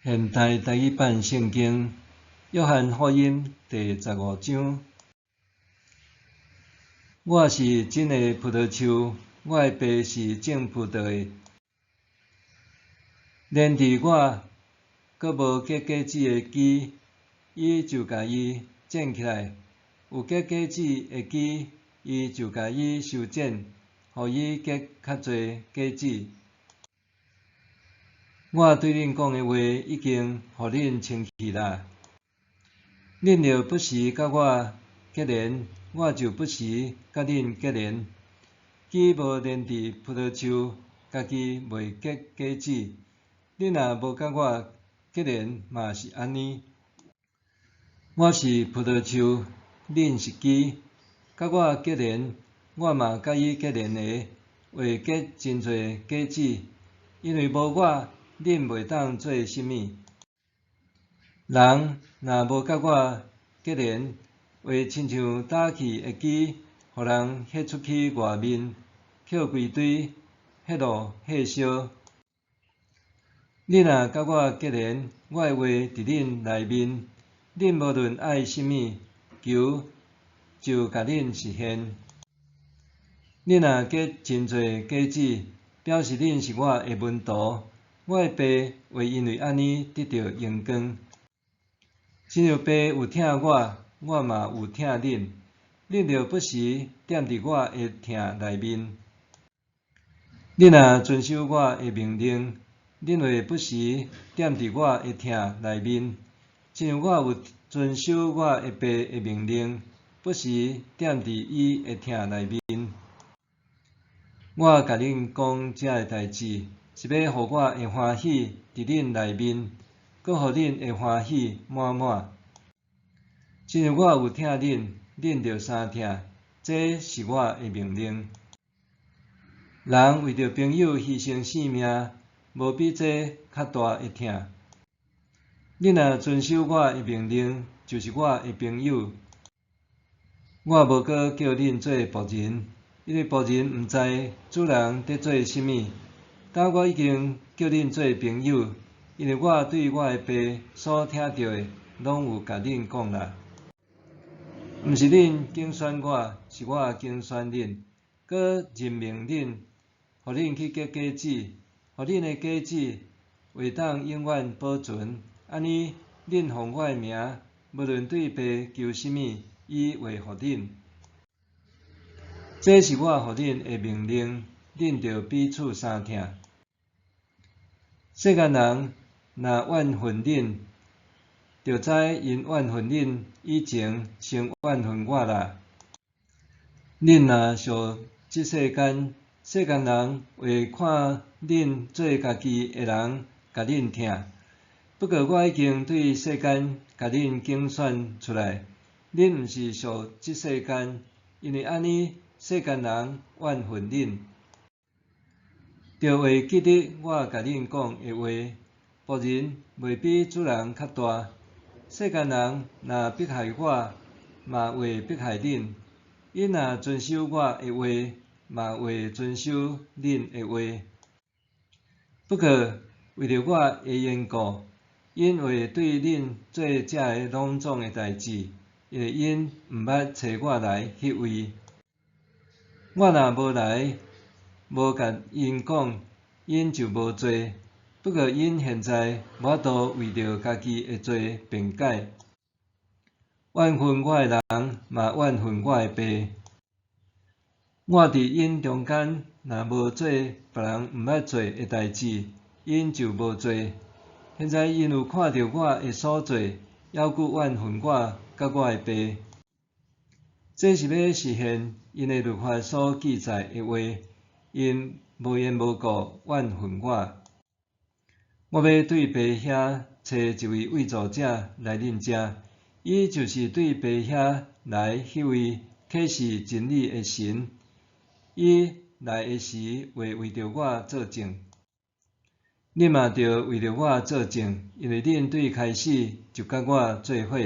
現代台語版聖經，約翰福音第15章。我是真的葡萄樹，我的爸是種葡萄的。連佇我閣無結果子的枝，伊就共伊剪起來；有結果子的枝，伊就共伊修剪，予伊結較濟果子。我對恁講的話已經予恁清氣啦。恁若不時佮我結連，我就不時佮恁結連。枝無連佇葡萄樹，家己袂結果子。恁若無佮我結連，嘛是按呢。我是葡萄樹，恁是枝。佮我結連，我嘛佮伊結連的，會結真濟果子。因為無我，恁袂當做啥物。人若無佮我結連，會親像焦去的枝，予人彼出去外面，抾規堆，彼落火燒。恁若佮我結連，我的話佇恁內面，恁無論愛啥物，求就共恁實現。恁若結真濟果子，表示恁是我的門徒。我的爸會因為按呢得著榮光。親像爸有疼我，我嘛有疼恁。恁著不時踮佇我的疼內面。恁若遵守我的命令，恁會不時踮佇我的疼內面。親像我有遵守我的爸的命令，不時踮佇伊的疼內面。我共恁講這个代誌，是欲予我的歡喜佇恁內面，閣予恁的歡喜滿滿。親像我有疼恁，恁著相疼，這是我的命令。人為著朋友犧牲性命，無比這較大的疼。恁若遵守我的命令，就是我的朋友。我無閣叫恁做僕人，因為僕人毋知主人佇做啥物。但我已經叫恁做朋友，因為我對我的爸所聽著的，攏有共恁講啦。毋是恁揀選我，是我揀選恁，閣任命恁，予恁去結果子，予恁的果子會當永遠保存。按呢，恁奉我的名，無論對爸求啥物，伊會予恁。這是我予恁的命令，恁著彼此相疼。世間人若怨恨恁，著知𪜶怨恨恁以前，先怨恨我啦。恁若屬這世間，世間人會看恁做家己的人，共恁疼。不過我已經對世間共恁揀選出來，恁毋是屬這世間，因為按呢，世間人怨恨恁。著會記得我共恁講的話，僕人袂比主人較大。世間人若迫害我，嘛會迫害恁。𪜶若遵守我的話，嘛會遵守恁的話。不過為著我的緣故，𪜶會對恁做這个攏總的代誌，因為𪜶毋捌揣我來彼位。我若無來，無共𪜶講，𪜶就無罪。不過𪜶現在無法度為著家己的罪辯解。怨恨我的人，嘛怨恨我的爸。我佇𪜶中間，若無做別人毋捌做的代誌，𪜶就無罪。現在𪜶有看著我的所做，猶閣怨恨我佮我的爸。這是欲實現𪜶的律法所記載的話，𪜶無緣無故怨恨我。我欲對爸遐揣一位慰助者來恁遮，伊就是對爸遐來彼位啟示真理的神。伊來的時會為著我作證。恁嘛著為著我作證，因為恁對開始就佮我做伙。